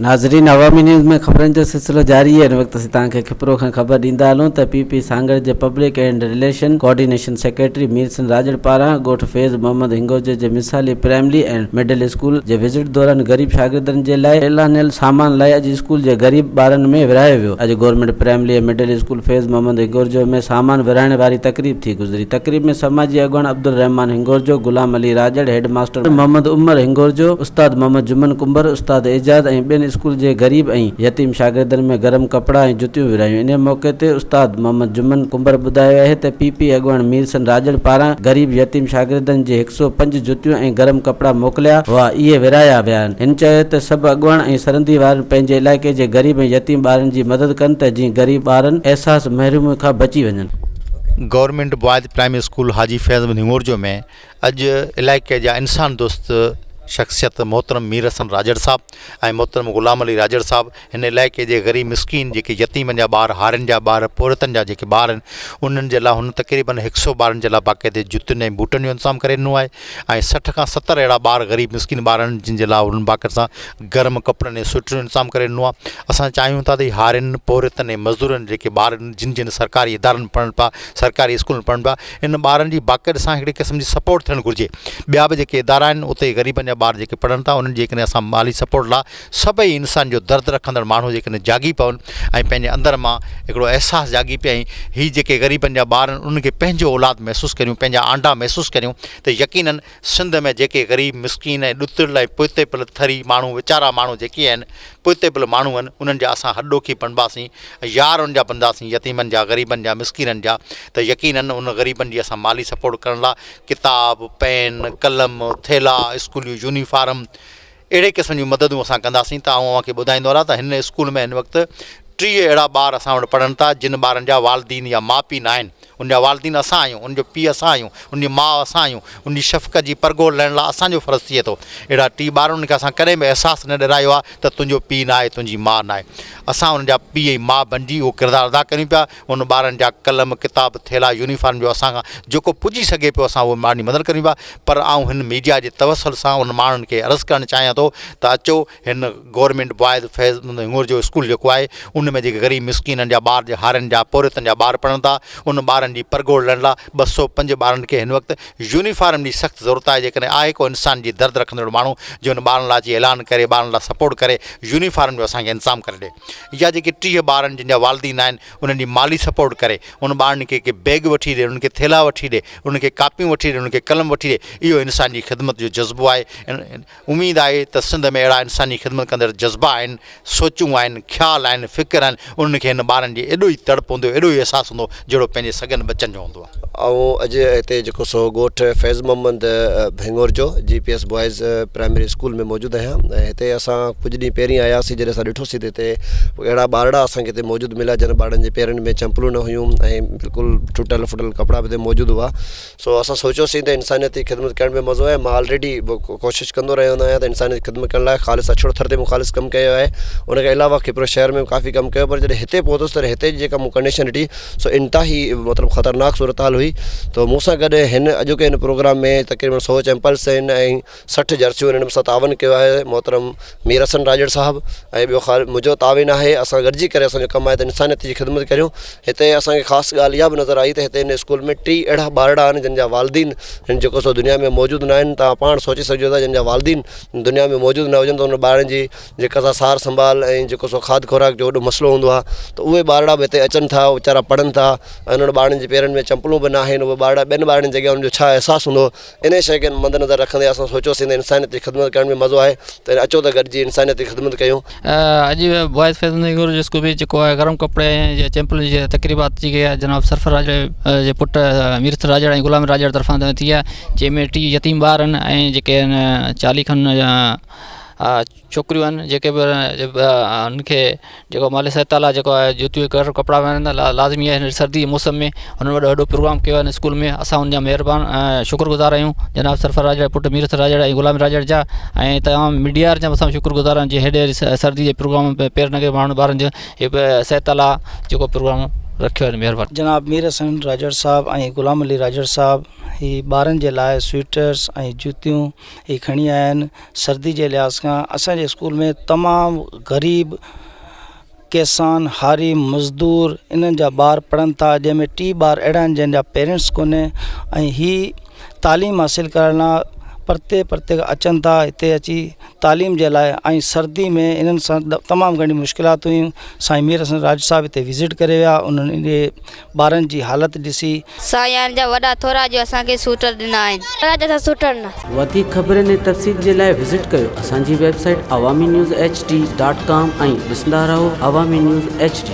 ناظرين عوامي نيوز ۾ خبرن جو سلسلو جاري آهي هن وقت اسين توهان کي کپرو کان خبر ڏيندا هلون ته پي پي سانگهڙ جي public and relation coordination secretary Mir Hassan Rajar پاران ڳوٺ فيض محمد هنگورجو جي مثالي پرائمري ۽ مڊل اسڪول جي وزٽ دوران غريب شاگردن جي لاء اعلانيل سامان لاء اڄ اسڪول جي غريب ٻارن ۾ ورهايو ويو اڄ government primary ۽ middle school Faiz Muhammad Hingorjo ۾ سامان ورهائڻ واري تقريب ٿي گذري تقريب ۾ سماجي اڳواڻ عبدالرحمان هنگورجو غلام علي راڄڙ هيڊ ماستر محمد عمر هنگورجو، استاد محمد جمن ڪنڀر، استاد اعجاز ۽ ٻين اسڪول جي غريب ۽ يتيم شاگردن ۾ گرم ڪپڙا ۽ جتيون ورهايون. انهي موقعي تي استاد محمد جمن ڪنڀر ٻڌايو آهي ته پي پي اڳواڻ مير حسن راڄڙ پاران غريب يتيم شاگردن جي هڪ سئو پنج جتيون ۽ گرم ڪپڙا موڪليا هئا اهي ورهايا ويا آهن. هن چيو ته سڀ اڳواڻ ۽ سرندي وارن پنهنجي علائقي جي غريب ۽ يتيم ٻارن جي مدد ڪن ته جيئن غريب ٻارن احساس محرومي کان بچي وڃن. Government boys primary school Haji Faiz Muhammad Hingorjo ۾ اڄ علائقي جا انسان دوست شخصيت محترم مير حسن راڄڙ صاحب ۽ محترم غلام علي راڄڙ صاحب هن علائقي جي غريب مسڪين جيڪي يتيمن جا ٻار هارين جا ٻار پورهيتن جا جيڪي ٻار آهن انهن جي لاء هن تقريبن هڪ سو ٻارن جي لاء باقاعدي جتين ۽ بوٽن جو انتظام ڪري ڏنو آهي ۽ 60 کان 70 اهڙا ٻار غريب مسڪين ٻار آهن جن جي لاء انهن باقاعده سان گرم ڪپڙن ۽ سوئيٽرن جو انتظام ڪري ڏنو آهي اسان چاهيون ٿا ته هارين پورهيتن ۽ مزدورن جيڪي ٻار آهن جن جن سرڪاري ادارن ۾ پڙهن پيا سرڪاري اسڪولن ۾ پڙهن پيا ان ٻارن جي باقاعده سان هڪڙي قسم جي سپورٽ ٿيڻ گهرجي ٻيا به جيڪي ادارا آهن اتي غريبن جا ٻار جيڪي پڙهن ٿا انهن جي جيڪڏهن اسان مالي سپورٽ لاء سڀئي انسان جو درد رکندڙ ماڻهو جيڪڏهن جاڳي پون ۽ پنهنجي اندر مان هڪڙو احساس جاڳي پئي ۽ هي جيڪي غريبن جا ٻار آهن انهن کي پنهنجو اولاد محسوس ڪريون پنهنجا آنڊا محسوس ڪريون ته يقينن سنڌ ۾ جيڪي غريب مسڪين ۽ ڏتڙيل ۽ پوئتي پيل ٿري ماڻهو ويچارا ماڻهو جيڪي آهن پوئتي پيل ماڻهو آهن انهن جا اسان هڏڏوکي بڻباسين ۽ يار انهن جا بنداسين يتيمن جا غريبن جا مسڪينن جا ته يقينن ان غريبن جي اسان مالي سپورٽ ڪرڻ لاء ڪتاب پين قلم ٿيلها اسڪول جون يونيفارم اهڙي قسم جون مددون اسان ڪنداسين ته آئون اوهان کي ٻڌائيندو هلان ته هن اسڪول ۾ هن وقت 30 اهڙا ٻار اسان وٽ پڙهن ٿا جن ٻارن جا والدين يا ماء پيء ناهن ان جا والدين اسان آهيون ان جو پيء اسان آهيون ان جي ماء اسان آهيون ان جي شفقت جي پرگهور لهڻ لاء اسان جو فرض ٿئي ٿو اهڙا 30 ٻار انهن کي اسان ڪڏهن به احساس نه ڏيرايو آهي ته تنهنجو پيء ناهي تنهنجي ماء ناهي اسان انهن جا پيء ۽ ماء بنجي اهو ڪردار ادا ڪريون پيا ان ٻارن جا قلم، ڪتاب، ٿيلها، يونيفارم جو اسان کان جيڪو پڄي سگهي پيو اسان اهو ٻارن جي مدد ڪريون پيا پر آئون هن ميڊيا جي توسل سان ان ماڻهن کي عرض ڪرڻ چاهيان ٿو ته اچو هن government boys Faiz Muhammad Hingorjo school جيڪو آهي ان ۾ جيڪي غريب مسڪينن جا ٻار جي هارين جا پورهيتن جا ٻار پڙهن ٿا ان ٻارن جي پرگهور لهڻ لاء 205 ٻارن کي هن وقت يونيفارم جي سخت ضرورت آهي جيڪڏهن آهي ڪو انسان جي درد رکندڙ ماڻهو جو ان ٻارن لاء اچي اعلان ڪري ٻارن لاء سپورٽ ڪري يونيفارم جو اسان کي انتظام ڪري ڏي يا جيڪي 30 ٻارن جن جا والدين آهن انهن جي مالي سپورٽ ڪري ان ٻارن کي ڪي بيگ وٺي ڏي انهن کي ٿيلها وٺي ڏي انهن کي ڪاپيون وٺي ڏي انهن کي قلم وٺي ڏي اهو انسان جي خدمت جو جذبو آهي اميد آهي ته سنڌ ۾ اهڙا انساني خدمت ڪندڙ جذبا آهن سوچون آهن خيال آهن فڪر آهن انهن کي هن ٻارن جي ايڏو ئي تڙپ هوندو ايڏو ئي احساس هوندو جهڙو پنهنجي سڳن ٻچن جو هوندو آهي. آئون اڄ هتي جيڪو سو ڳوٺ Faiz Muhammad Hingorjo G P S boys primary school ۾ موجود آهيان ۽ هتي اسان ڪجهه ڏينهن پهرين آياسين جڏهن اسان ڏٺوسين ته هتي اهڙا ٻارڙا اسان کي هتي موجود مليا جن ٻارڙن جي پيرن ۾ چمپلون نه هيون ۽ بلڪل ٽٽل ڦٽل ڪپڙا به هتي موجود هئا سو اسان سوچيوسين ته انسانيت جي خدمت ڪرڻ ۾ مزو آهي مان آلريڊي ڪوشش ڪندو رهيو هوندو آهيان ته انسانيت جي خدمت ڪرڻ لاء خالص اڇڙو ٿر تي مون خالص ڪم ڪيو آهي ان کان علاوه کپرو شهر ۾ به ڪافي ڪم ڪيو پر جڏهن هتي پهتس ته هتي جي جيڪا مون ڪنڊيشن ڏٺي سو انتهائي مطلب خطرناڪ صورتحال هئي ته مون سان گڏ هن اڄوڪي هن پروگرام ۾ تقريبن 100 چمپلس آهن ۽ 60 جرسيون هنن مون سان تعاون ڪيو آهي محترم مير حسن راڄڙ صاحب ۽ ٻيو خال منهنجو تعاون آهي اسان گڏجي ڪري اسانجو ڪم آهي ته انسانيت جي خدمت ڪريون هتي اسانکي خاص ڳالهه اها به نظر آئي ته هتي هن اسڪول ۾ ٽي اهڙا ٻارڙا آهن جن جا والدين هن جيڪو سو دنيا ۾ موجود نه آهن توهان پاڻ سوچي سگهجو ٿا جن جا والدين دنيا ۾ موجود نه هجن ته انهن ٻارن جي جيڪا سا سار سنڀال ۽ جيڪو سو کاڌ خوراڪ جو وڏو مسئلو هوندو آهي ته اهي ٻارڙا به هتي اچن ٿا ويچارا پڙهن ٿا ۽ انهن ٻارڙن جي پيرن ۾ چمپلون به نه آهن اهي ٻارڙا ٻين ٻارڙن جي اڳيان انهن جو ڇا احساس هوندو انهي شيء کي مد نظر رکندي اسان سوچيوسين ته انسانيت جي خدمت ڪرڻ ۾ مزو آهي ته اچو ته گڏجي انسانيت جي خدمت ڪيون. اڄ بوائز فيض نگر جو اسڪول ۾ جيڪو آهي گرم ڪپڙي ۽ چمپلن جي تقريبات ٿي گئي آهي جناب سرفراز جي پٽ مير راڄڙ ۽ غلام راڄڙ طرفان ٿي آهي جنهن ۾ 30 يتيم ٻار آهن ۽ جيڪي آهن 40 کن ڇوڪريون آهن جيڪي به انهن کي جيڪو مالڪ صحت تعاليٰ جيڪو آهي جوتيون گرم ڪپڙا پائڻ لازمي آهي هن سردي جي موسم ۾ هنن وڏو وڏو پروگرام ڪيو آهي اسڪول ۾ اسان ان جا مهربان شڪر گذار آهيون جناب سرفراز جا پٽ مير راڄڙ ۽ غلام راڄڙ جا ۽ تمام ميڊيا جا اسان شڪر گذار آهيون جي هيڏي سردي جي پروگرام ۾ پير نگي ماڻهن ٻارن جو هي صحت تعاليٰ جيڪو پروگرام رکيو آهي مهرباني. جناب مير حسن راڄڙ صاحب ۽ غلام علي راڄڙ صاحب هي ٻارن جي لاء سوئيٽرس ۽ جوتيون هي کڻي آيا آهن سردي جي لحاظ کان اسان جي اسڪول ۾ تمام غريب ڪسان هاري مزدور انهن جا ٻار پڙهن ٿا جنهن ۾ ٽي ٻار اهڙا آهن جنهن جا پيرنٽس ڪونهي ۽ هي تعليم حاصل ڪرڻ لاء پرتي پرتي کان اچن ٿا هتي اچي تعليم جي لاء ۽ سردي ۾ انهن سان تمام گهڻي مشڪلات هيون سائين مير حسن راڄ صاحب هتي وزٽ ڪري ويا انهن انهي ٻارن جي حالت ڏسي. سائين جا وڏا ٿورا جو اسان کي سوٽر ڏنا آهن. راڄ اسان سوٽر ڏنا. وڌيڪ خبرن ۽ تفصيل جي لاء وزٽ ڪيو اسان جي website Awami news H D dot com ۽ ڏسندا رهو عوامي نيوز ايڇ ڊي.